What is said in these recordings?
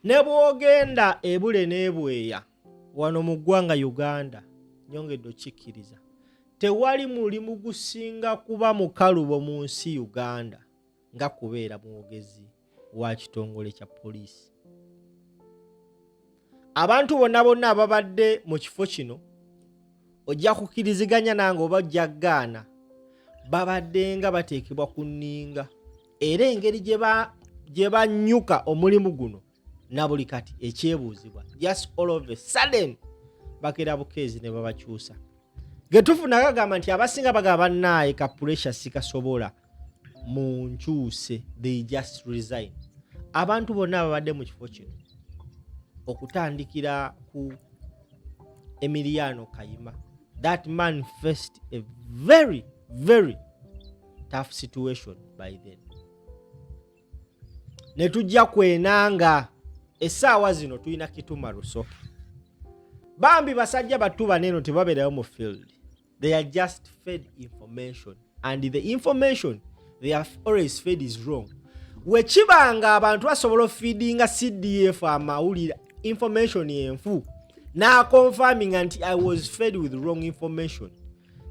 Ne bw'ogenda ebule n'ebweya wano mu ggwanga Uganda, nyongedde okikkiriza, tewali mulimu gusinga kuba mukalubo mu nsi Uganda nga kubeera mwogezi wa kitongole kya poliisi. Abantu bonna bonna ababadde mu kifo kino ojja kukiriziganya nange oba ojja kugaana, babadde nga bateekebwa ku nninga, era engeri gye bannyuka omulimu guno na buli kati ekyebuuzibwa, just all of a sudden bakera bukeezi ne babakyusa. Getufuna gagamba nti abasinga bagamba bannaaye ka pressure sikasobola, munkyuse, they just resign. Abantu bonna ababadde mu kifo kino okutandikira ku Emiliano Kayima, that man faced a very very tough situation by then. Ne tujja kwenanga essaawa zino tulina Kituma Rusoke. Bambi basajja battu baneeno tebabeerayo mu field, they are just fed information, and the information they are always fed is wrong. Wekibanga abantu basobola ofeedinga CDF amawulire information enfu n'aconfirminga nti I was fed with wrong information,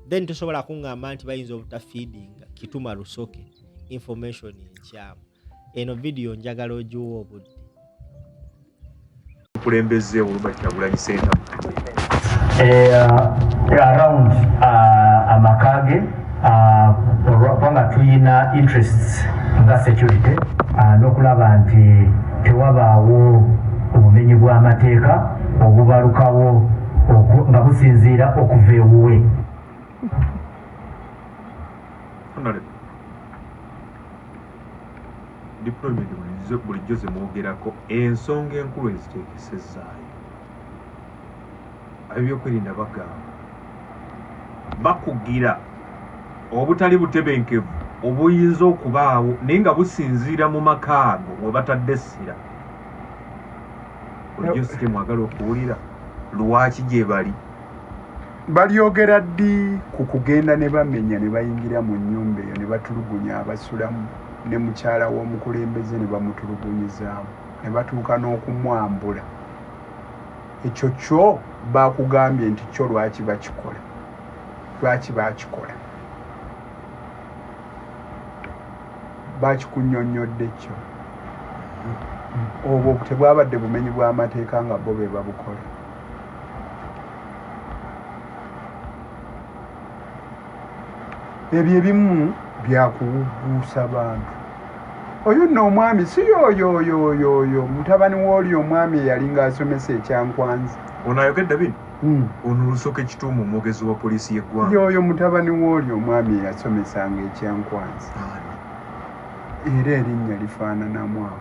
then tosobola kuŋŋamba nti bayinza obutafeedinga Kituma Rusoke information enkyamu. Eno vidiyo njagala ogiwa obudde. Omukulembeze Robert Kyagulanyi Ssentamu around amaka ge, kubanga tuyina interests nga security, n'okulaba nti tewabaawo obumenyi bw'amateeka obubalukawo nga businziira okuva ewuwe. Honorable, deployment bulijjo ze mwogerako, ensonga enkulu eziteekesezzaayo ab'ebyokwerinda bagamba bakugira obutali butebenkevu obuyinza okubaawo naye nga businziira mu maka ago we batadde essira. Bulijjo si kyemwagala okuwulira, lwaki gye bali? Balyogera ddi ku kugenda ne bamenya ne bayingira mu nnyumba eyo ne batulugunya abasulamu ne mukyala w'omukulembeze ne bamutulugunyizaamu ne batuuka n'okumwambula? Ekyo kyo bakugambye nti kyo lwaki bakikola? Lwaki bakikola? Bakikunnyonnyodde kyo? Obwo tebwabadde bumenyi bw'amateeka nga bo be babukola? Ebyo ebimu byakuwugguusa bantu. Oyo nno omwami si yoyo oyo oyo oyo mutabani w'oli omwami eyalinga asomesa ekyankwanzi. Ono ayogedde bino, ono Lusoke Kituuma, omwogezi wa poliisi y'eggwanga. Yoyo mutabani w'oli omwami eyasomesanga ekyankwanzi. Ani? Era erinnya lifaananamu awo.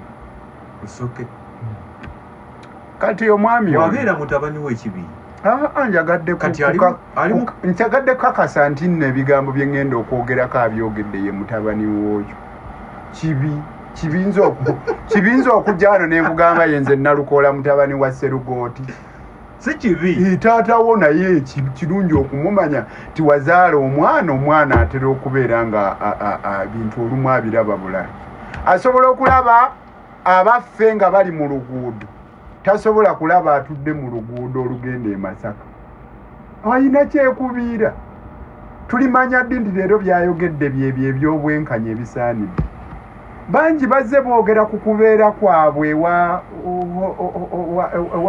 Lusoke. Kati omwami oyo wabeera mutabani we ekibi. Njagadde Kati alimu njagadde kukakasa nti nno ebigambo bye ŋŋenda okwogerako abyogedde ye mutabani w'oyo. Kibi kibinza okujja wano ne nkugamba ye nze Nalukoola mutabani wa Sserugooti. Si kibi. Taata wo naye kirungi okumumanya nti wazaala omwana, omwana atera okubeera nga bintu olumu abiraba bulala. Asobola okulaba abaffe nga bali mu luguudo, tasobola kulaba atudde mu luguudo olugenda e Masaka. Ayina kyekubiira. Tulimanya ddi nti leero byayogedde byebyo eby'obwenkanya ebisaanidde? Bangi bazze boogera ku kubeera kwabwe ewa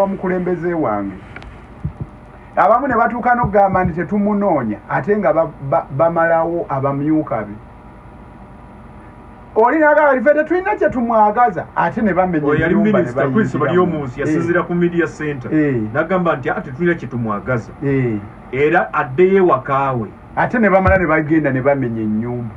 mukulembeze wange. Abamu ne batuuka n'okugamba nti tetumunoonya, ate nga bamalawo abamyuka be. Oli n'agamba nti ffe tetulina kye tumwagaza, ate ne bamenya Oyo yali ennyumba ne minisita Chris bayingiramu. Baryomunsi yasinziira ku media center n'agamba nti ate tetulina kye tumwagaza, era addeyo ewaka we. Ate ne bamala ne bagenda ne bamenya ennyumba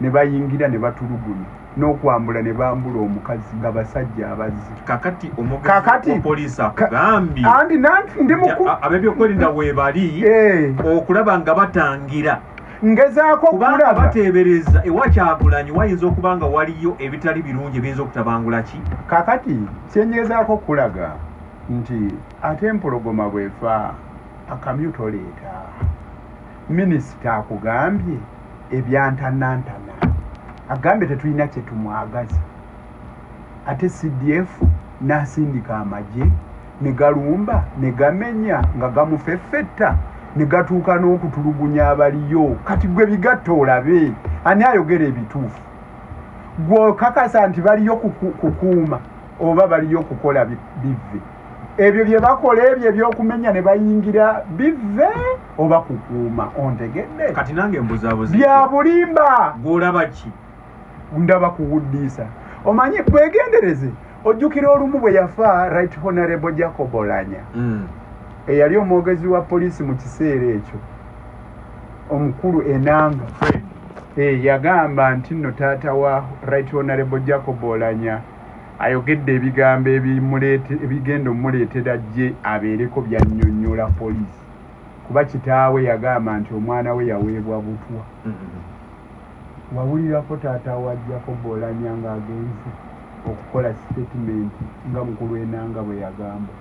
ne bayingira ne batulugunya n'okwambula ne bambula omukazi nga basajja abazze. Kakati omwogezi Kakati wa poliisi akugambye Andi nanti ndi muku ab'ebyokwerinda weebali okulaba nga batangira. Ngezaako kubanga okulaba. Bateebereza ewa Kyagulanyi wayinza okuba nga waliyo ebitali birungi ebiyinza okutabangula ki? Kakati kye ngezaako okulaga nti ate empologoma bw'efa akamyu toleeta. Minisita akugambye ebyantanantana, agambye tetulina kye tumwagaza, ate CDF N'asindika amagye ne galumba ne gamenya nga gamufeffetta ne gatuuka n'okutulugunya abaliyo. Kati gwe bigatta olabe ani ayogera ebituufu. Gwe okakasa nti baliyo kukuuma oba baliyo kukola bivve? Ebyo bye bakola ebyo ebyokumenya ne bayingira bivve oba kukuuma? Ontegedde? Kati nange mbuzabuza. Bya bulimba. Gw'olaba ki? Ndaba kuwuddiisa. Omanyi, bwegendereze, ojjukira olumu bwe yafa Right Honorable Jacob Olanya, eyali omwogezi wa poliisi mu kiseera ekyo, omukulu Enanga, yagamba nti nno taata wa Right Honorable Jacob Olanya ayogedde ebigambo ebigenda omuleetera gye abeereko byannyonnyola poliisi, kuba kitaawe yagamba nti omwana we yaweebwa butwa. Wawulirako taata wa Jacob Olanya ng'agenze okukola sitatimenti nga mukulu Enanga bwe yagamba?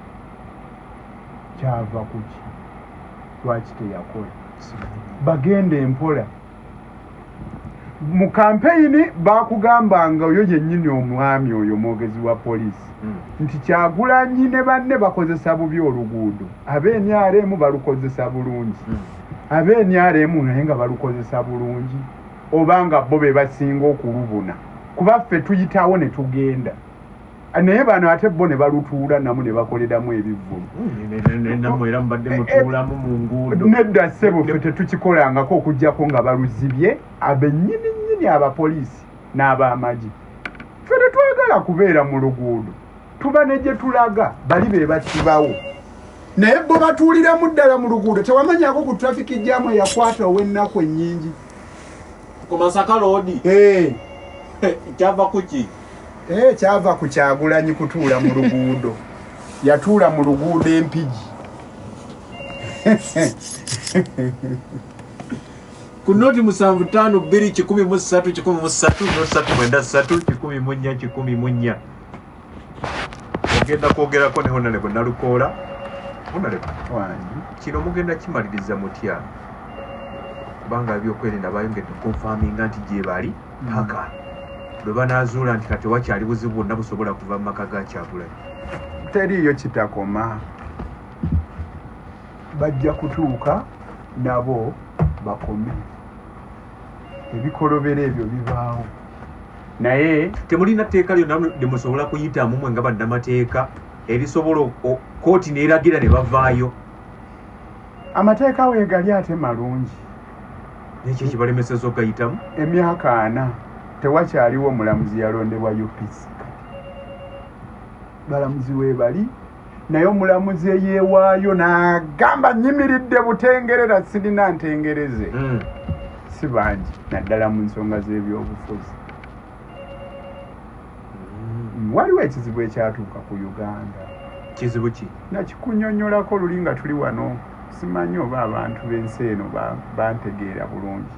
Kyava ku ki? Lwaki teyakola? Bagenda empola. Mu kampeyini bakugambanga oyo yennyini omwami oyo omwogezi wa poliisi nti Kyagulanyi ne banne bakozesa bubi oluguudo, ab'NRM balukozesa bulungi. Ab'NRM naye nga balukozesa bulungi, oba nga bo be basinga okulubuna, kuba ffe tuyitawo ne tugenda, naye bano ate bo ne balutuula namu ne bakoleramu ebivvulu. Nammwe era mubadde mutuulamu mu nguudo? Nedda ssebo, ffe tetukikolangako okuggyako nga baluzibye abennyini nnyini abapoliisi n'abamagye. Ffe tetwagala kubeera mu luguudo, tuba ne gye tulaga, bali be bakibawo, naye bo batuuliramu ddala mu luguudo. Tewamanyako ku traffic jam eyakwata ow'ennaku ennyingi ku Masaka Road? Kyava kuki? Kyava ku Kyagulanyi kutuula mu luguudo. Yatuula mu luguudo Empigi. Ku 075 2 103 103, 0 393 104 104, ogenda kwogerako ne Honorable Nalukoola. Honorable, Wangi. Kino mugenda kimaliriza mutya? Kubanga ebyokwerinda bayongedde confirminga nti gye bali paka lwe banaazuula nti kati wakyali buzibu bwonna busobola kuva mu maka ga Kyagulanyi. Teriiyo kitakoma, bajja kutuuka nabo bakome. Ebikolobero ebyo bibaawo, naye Temulina tteeka lyonna lyemusobola kuyitamu mwe nga bannamateeka erisobola kooti neeragira ne bavaayo? Amateeka weegali ate malungi. Nekyo ekibalemeseza okugayitamu? Emyaka 40 tewakyaliwo omulamuzi yalondebwa UPC. Kati balamuzi weebali, naye omulamuzi eyeewaayo n'agamba nyimiridde butengerera, sirina ntengereze, si bangi, naddala mu nsonga z'ebyobufuzi. Waliwo ekizibu ekyatuuka ku Uganda. Kizibu ki? Nakikunyonyolako luli nga tuli wano, simanyi oba abantu b'ensi eno bantegeera bulungi.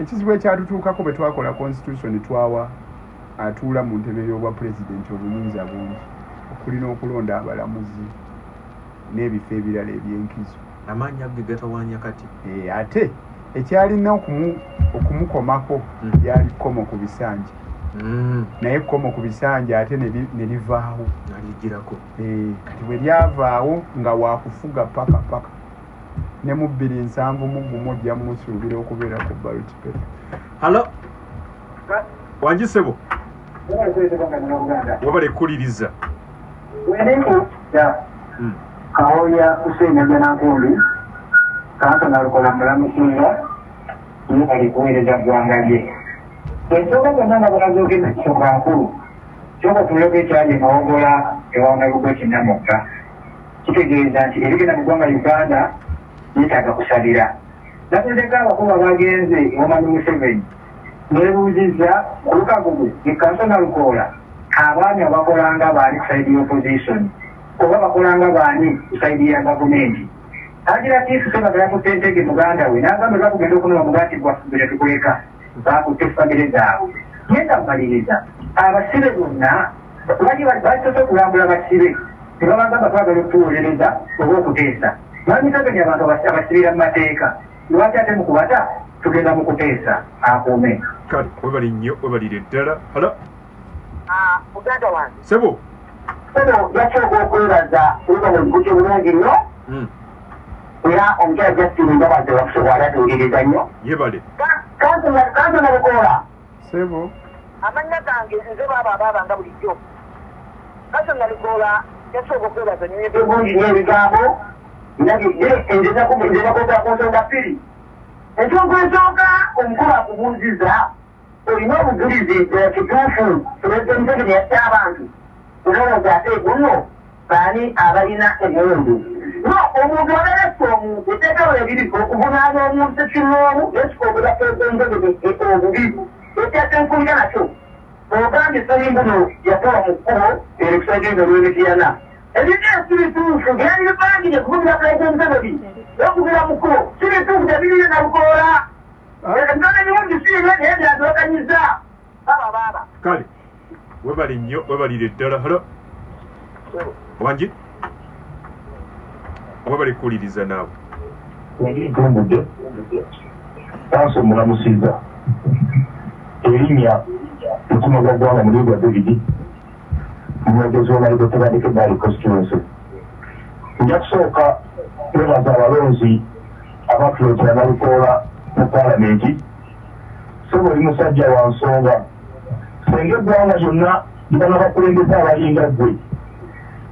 Ekizibu ekyatutuukako, bwe twakola constitution, twawa atuula mu ntebe y'obwa pulezidenti obuyinza bungi, okuli n'okulonda abalamuzi n'ebifo ebirala ebyenkizo. Amaanyi ago gatawaanya kati. Ate ekyalina okumukomako lyali kkomo ku bisanja, naye ekkomo ku bisanja ate ne livaawo. Naligirako. Kati bwe lyavaawo nga wakufuga paka paka ne mu 2071 ojja musuubira okubeera ku ballot paper. Hello, wangi ssebo, wabale kukuliriza. Kawoya Hussein Najjanankumbi, Kanso Nalukola mulamusinga ye bali kuweereza ggwanga lye. Ensonga zonna nga bw'azoogedde nsonga nkulu. Kyokka tuleko ekyali e Mawogola ewa Nalugo Kinnamugga, kitegeeza nti ebigenda mu ggwanga Uganda yeetaaga kusabira. Natunzeko abakulu abagenze ewa Mwami Museveni, neebuuzizza ku lukago gwe ye Kanso Nalukoola, abaami abakolanga baani ku side y'opposition oba bakolanga baani ku side ya gavumenti? Haji Latifu Sebaga yakutte Ntege muganda we n'agamba bakugenda okunoba mugaati gwaffe tetukuleka, bakutte famire zaabwe. Naye nga mmaliriza, abasibe bonna lwaki basoose okulambula basibe tebabagamba twagala okutuwolereza oba okuteesa? Mwami Museveni abantu abasibira mu mateeka, lwaki ate mu kubata tugenda mu kuteesa? Akuume. Kale webali nnyo, webalire ddala. Hello. Muganda wange. Sebo. Ssebo, yasooka okwebaza kuba bwekukye bulungi nnyo. Era omukyala Justin Mbabazi wakusobola bwali atuwuliriza nnyo. Yebale. Kanso Nalukoola. Ssebo. Amannya gange nze baaba abaaba nga bulijjo. Kanso Nalukoola yasooka okwebaza nnyonnyodde bulungi nnyo ebigambo nze nakwogera ku nsonga bbiri. Ensonga esooka, omukulu akubuuzizza olina obujulizi ddala kituufu Pulezidenti Museveni yatta abantu? Olowooza ate guno baani abalina emmundu? No, omuntu abeera asse omuntu, etteeka weeriri okuvunaana omuntu ssekinnoomu naye sikwogera Pulezidenti Museveni obubi. Ekya kyenkulira nakyo, ogambye Sserimbuno yakuba mu kkubo erikusagiza olw'e Mityana. Ebintu ebyo si bituufu, byali bipangire kuvumira Pulezidenti Museveni n'okubira mu kkubo si bituufu, tebiriiyo Nalukoola. Emikono emirungi si bibye naye byatuwakanyizza. Baaba baaba. Kale webale nnyo, webalire ddala. Halo wangi, webale kuwuliriza naawe. Ndi ntumbudde kanso mulamusiza erinnya mutima gwa ggwanga Muliibwa David, mwogezi wa Mayiga Tebandeke Bali constituency. Nja kusooka kwebaza abalonzi abatuleetera Nalukoola mu palamenti. Ssebo oli musajja wa nsonga. Senga eggwanga lyonna liba n'abakulembeze abalinga ggwe,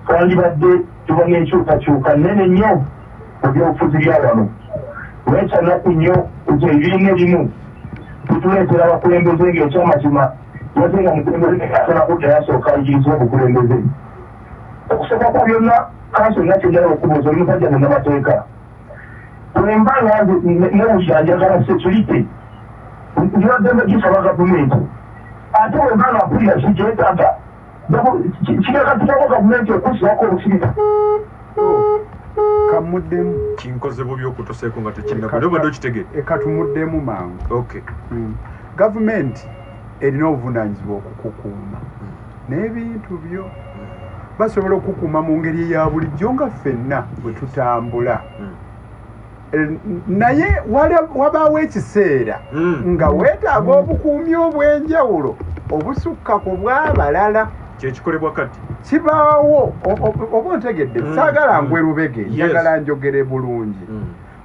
twandibadde tuba n'enkyukakyuka nnene nnyo mu byobufuzi bya wano. Naye kya nnaku nnyo nti ebibiina ebimu bituleetera abakulembeze ng'ekyamazima yaze nga mukulembeze atana kuddayo asooka ayigirizibwe obukulembeze. Okusooka kwa byonna, kanso nina kye njagala okukubuuza, oli musajja munnamateeka. Bwemba nga nze newulira njagala security, ndi wa ddembe gisaba gavumenti, ate bwemba nga mpulira sigyetaaga, kikakatikako gavumenti okussako obusirika. Kamuddemu. Kinkoze bubi okutuseeko nga tekinnagwa, naye obadde okitegedde. Katumuddemu mangu. Okay. Gavumenti erina obuvunaanyizibwa okukukuuma n'ebintu byo. Basobola okukuuma mu ngeri eya bulijjo nga ffenna bwe tutambula. Naye wabaawo ekiseera nga weetaaga obukuumi obw'enjawulo obusukka ku bw'abalala. Kyekikolebwa kati. Kibaawo, oba ontegedde, saagala ngwe lubege, njagala njogere bulungi.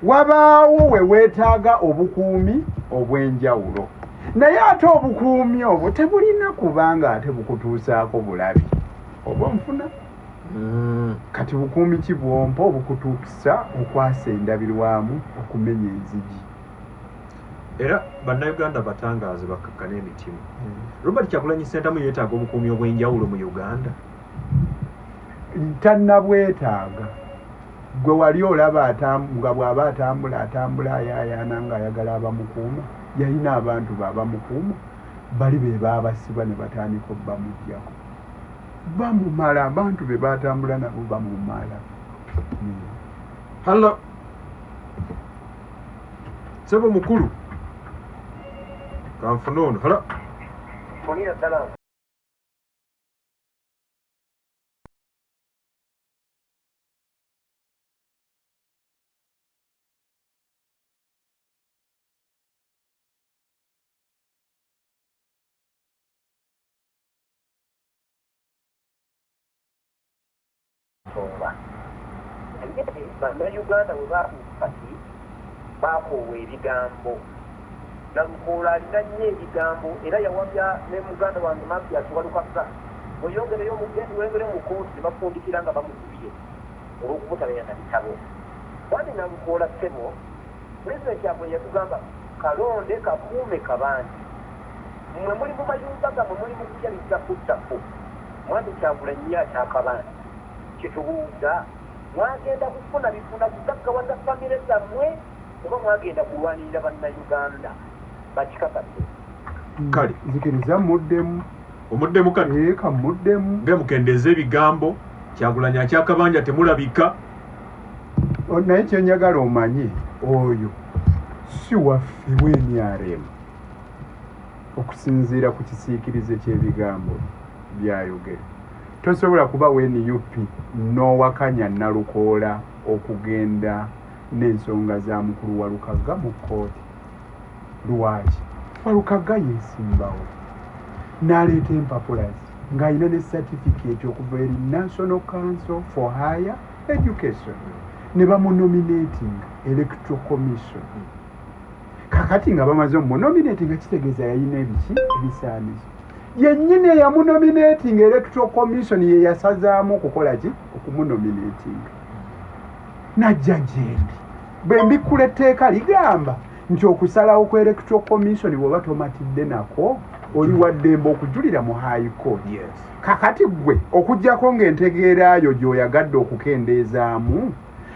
Wabaawo we weetaaga obukuumi obw'enjawulo, naye ate obukuumi obwo tebulina kubanga ate bukutuusaako bulabe. Oba onfuna? Kati bukuumi ki bwompa obukutuukisa okwasa endabirwamu okumenya enzigi? Era bannayuganda batangaaze bakkakkane emitima. Robert Kyagulanyi Ssentamu yeetaaga obukuumi obw'enjawulo mu Uganda? Tannabwetaaga. Gwe wali olaba nga bw'aba atambula atambula ayaayaana ng'ayagala abamukuuma? Yalina abantu be abamukuuma, bali be baabasiba ne batandika obbamuggyako. Bamumala, abantu be batambula nabo bamumala. Hallo ssebo mukulu, kanfune ono. Hallo. Nsonga naye bannayuganda bwe batuuka kati bakoowa ebigambo. Nalukoola alina nnyo ebigambo era yawabya ne muganda wange Mathias Walukagga, mweyongereyo weyongereyo mu kkooti ne bafundikira nga bamukubye olw'okubutabeera na bitabo. Mwami Nalukoola ssebo, Pulezidenti Kyagulanyi yatugamba kalonde kakuume kabanje. Mmwe muli mu mayumba gammwe muli mu kulya bittafuttafu. Mwami Kyagulanyi ye akyakabanja. Kyetubuuza, mwagenda kufuna bifuna kugaggawaza famire zammwe oba mwagenda kulwanirira Bannayuganda? Bakikakase. Kale. Nzikiriza muddemu. Omuddemu kati? Ee, kamuddemu. Nge mukendeeze ebigambo, Kyagulanyi akyakabanja temulabika. Naye kye njagala omanye, oyo si waffe w'NRM okusinziira ku kisiikirize ky'ebigambo by'ayogera. Tosobola kuba wa NUP n'owakanya Nalukoola okugenda n'ensonga za mukulu Walukagga mu kkooti. Lwaki? Walukagga yeesimbawo n'aleeta empapula ze. Ng'alina ne certificate okuva eri National Council for Higher Education, ne bamunominating Electoral Commission. Kakati nga bamaze omunominating, kitegeeza yalina ebiki, ebisaanizo. Yennyini eyamunominating Electoral Commission ye yasazaamu okukola ki? Okumunominating. Najja gyendi. Bwe mbikkula etteeka, ligamba nti okusalawo ku Electoral Commission, bw'oba tomatidde nako, oli waddembe okujulira mu High Court. Kakati gwe okugjako ng'entegeerayo gy'oyagadde okukendeezaamu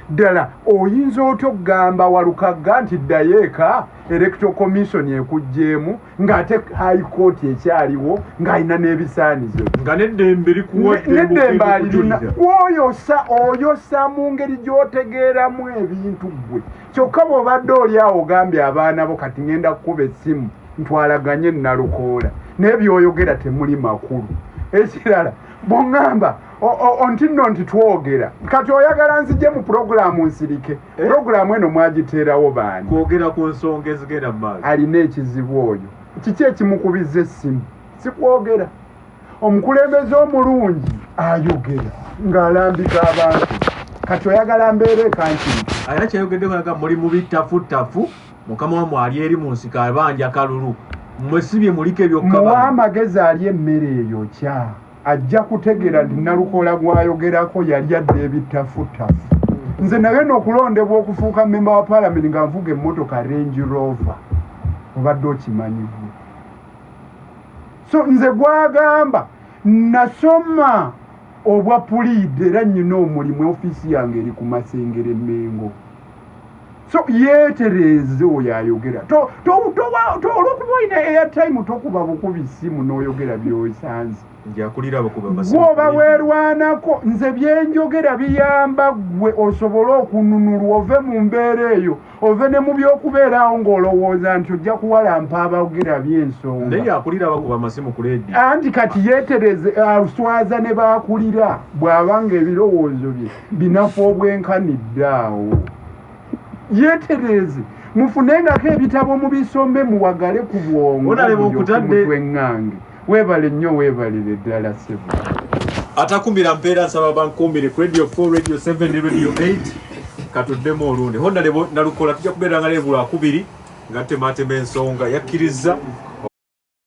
ddala, oyinza otya okugamba Walukagga nti ddayo eka, Electoral Commission ekuggyeemu, ng'ate High Court ekyaliwo, ng'alina n'ebisaanizo? Nga n'eddembe likuwadde. N'eddembe alirina. Oyosa oyosa mu ngeri gy'otegeeramu ebintu ggwe. Kyokka bw'obadde oli awo ogambye abaana bo, kati ngenda kukuba essimu ntwalaganye Nalukoola, naye by'oyogera temuli makulu. Ekirala, bw'oŋŋamba nti nno nti twogera, kati oyagala nzije mu puroguramu nsirike? Puroguramu eno mwagiteerawo baani? Kwogera ku nsonga ezigenda mu maaso. Alina ekizibu oyo. Kiki ekimukubiza essimu? Sikwogera. Omukulembeze omulungi ayogera ng'alambika abantu. Kati oyagala mbeera ekankirike? Alina kyayogeddeko, nga muli mu bittafuttafu, mukama wammwe ali eri mu nsiko abanja kalulu, mmwe si bye muliko. Muwa Ebyokukaba amagezi ali emmere eyo kya ajja kutegeera nti Nalukola gwayogerako yali adda ebitafutafu. Nze nagenda okulondebwa okufuuka memba wa Palamenti nga nvuga emmotoka Range Rover, obadde okimanyi gwe? So nze gwagamba nasoma obwa puliida, era nnyina omulimu, ofiisi yange eri ku Masengere Mengo. So yeetereeze oyo ayogera. Olwokuba olina airtime, tokuba bukubi simu n'oyogera by'osanze. Njakulira abakuba. Gwoba weerwanako. Nze byenjogera biyamba ggwe osobole okununulwa ove mu mbeera eyo, ove ne mu by'okubeeraawo ng'olowooza nti ojja kuwalampa abogera by'ensonga. Naye yakulira abakuba amasimu ku leediyo. Anti kati yeetereze, aswaza ne baakulira bw'abanga ebirowoozo bye binafu obwenkanidde awo. Yeetereze, mufunengako ebitabo mubisome, muwagale ku bwongo. Honorable bulyoke Nkutadde. mutwe ŋŋange. Weebale nnyo, weebalire ddala ssebo. Atakumbira mpeera, nsaba bankumbire ku Radio 4, Radio 7 ne Radio 8. Katuddemu olundi. Honorable Nalukola tujja kubeera nga leero lwakubiri nga tematema ensonga. Yakkiriza.